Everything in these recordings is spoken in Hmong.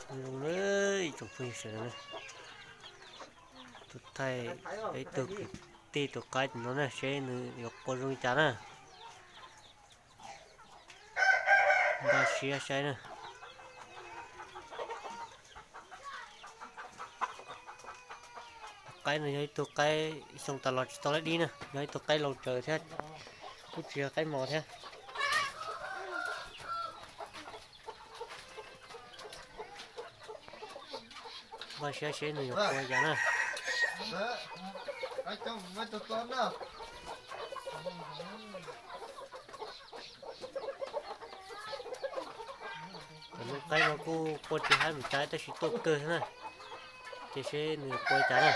Zoo na, ib tsoom phooj ywg sawv daws na, tus thaij ib tug kwv tij tus qaib no na, seb nws yuav qua zoo li cas na. Npaj siab saib na. Qaib no yog ib tug qaib xyoo tas los tsis tau laib dib na, yog ib tug qaib laus tsawv thiab, kuj tsis yog qaib mos thiab. Npaj siab seb nws yuav qua cas na. Cov noob qaib no kuj qua tsis hab mus cav tab sis tuaj kawg na, ces seb nws yuav qua cas na.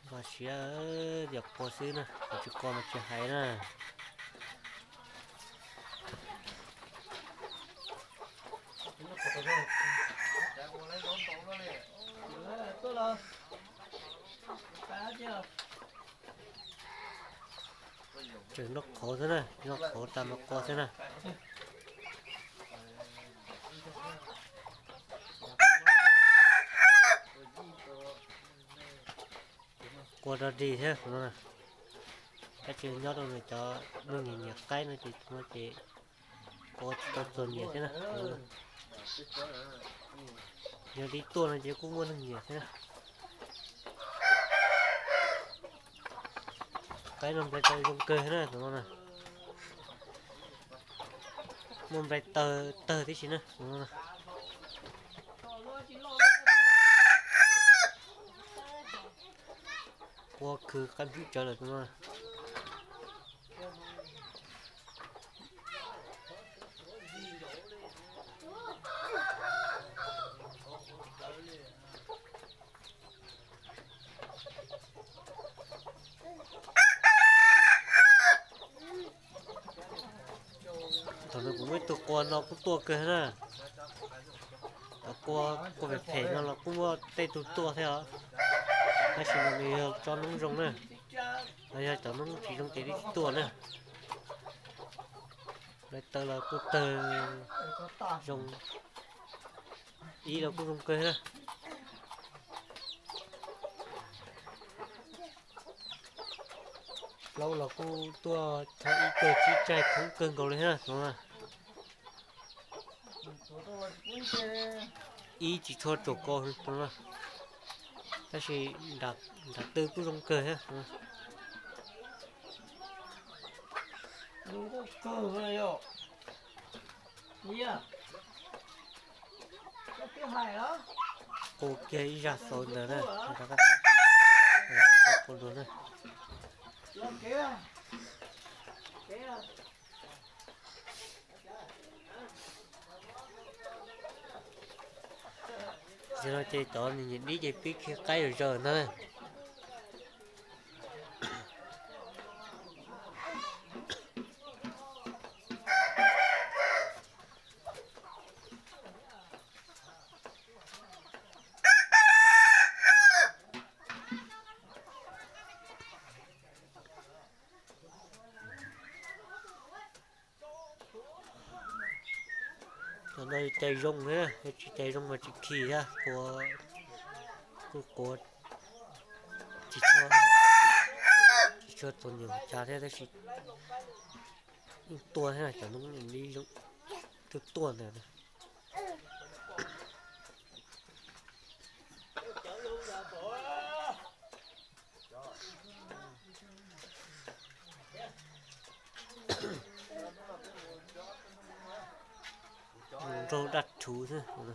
Npaj siab tias qua xwb na, tsis qua mas tsis hais na. Tseem noj qhauv xwb na, noj qhauv tas mas qua xwb na. Qua dog dig thiab no. Tab sis nyob rau nws cov neeg nyiam nyiam qaib no ces tus no ces qua tsis tau txog nyiam thiab na. Yog li tuaj no ces kuj muaj neeg nyiam thiab na. Qaib no nplai taw zoo kawg na tus no na. Muaj nplai taw tawg tib si na. Qua khwv qab ntswb tsawv lawm tus no. Thaum no kuv muaj ib tug qua no kuj tuaj kawg na. Thaum qua, qua phem phem no los kuj muaj tej tug tuaj thiab os. Tab sis mas nws yog tso noob zoo na, los yog cov noob tsis zoo ces tsis tuaj na. Nplai taw los kuj tawg zoo, ib los kuj zoo kawg na. Plaub los kuj tuaj txog ib kawg tsib tsaig khoob kawg nkaus li thiab no. Ib tsis tshua tsaus ko no, tab sis nram tw kuj zoo kawg thiab. Qua kiag ib zaj xaus ntawd na, ua luag na. Tam sim no ces cov nyiam dib ces pib khi qaib zom zaws ntag na. Cov no cais zoo thiab, yog tsis cais zoo mas tsis khi thiab, qua, kuj qua tsis tshua, tsis tshua txom nyem cas thiab tab sis yeej tuaj thiab, cov noob li zoo, tuaj tuaj ntawd. Nraug daj rhuv xwb.